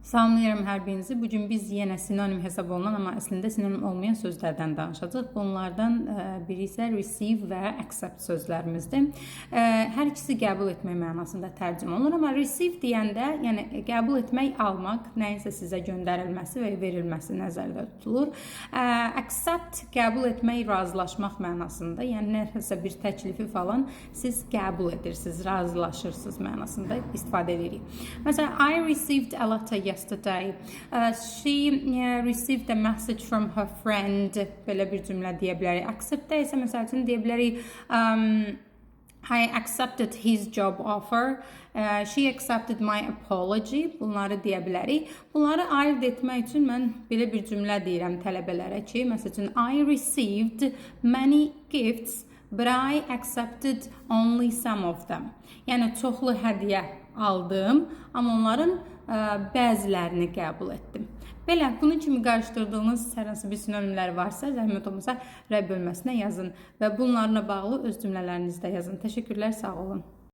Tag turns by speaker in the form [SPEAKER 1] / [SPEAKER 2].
[SPEAKER 1] Salamlayıram hər birinizi. Bu gün biz yenə sinonim hesab olunan, amma əslində sinonim olmayan sözlərdən danışacağıq. Bunlardan biri isə receive və accept sözlərimizdir. Hər ikisi qəbul etmək mənasında tərcümə olunur, amma receive deyəndə, yəni qəbul etmək, almaq, nəyinsə sizə göndərilməsi və verilməsi nəzərdə tutulur. Accept qəbul etmək, razılaşmaq mənasında, yəni nəsə bir təklifi falan siz qəbul edirsiniz, razılaşırsınız mənasında istifadə edirik. Məsələn, I received a letter yesterday. She received a message from her friend. Belə bir cümlə deyə bilərik. Accept-də isə məsəl üçün deyə bilərik I accepted his job offer. She accepted my apology. Bunları deyə bilərik. Bunları ayırd etmək üçün mən belə bir cümlə deyirəm tələbələrə ki, məsəl üçün, I received many gifts, but I accepted only some of them. Yəni çoxlu hədiyyə aldım, amma onların bəzilərini qəbul etdim. Belə, bunun kimi qarışdırdığınız hər hansı bir sinonimlər varsa, zəhmət olmasa rəy bölməsinə yazın və bunlarla bağlı öz cümlələrinizi də yazın. Təşəkkürlər, sağ olun.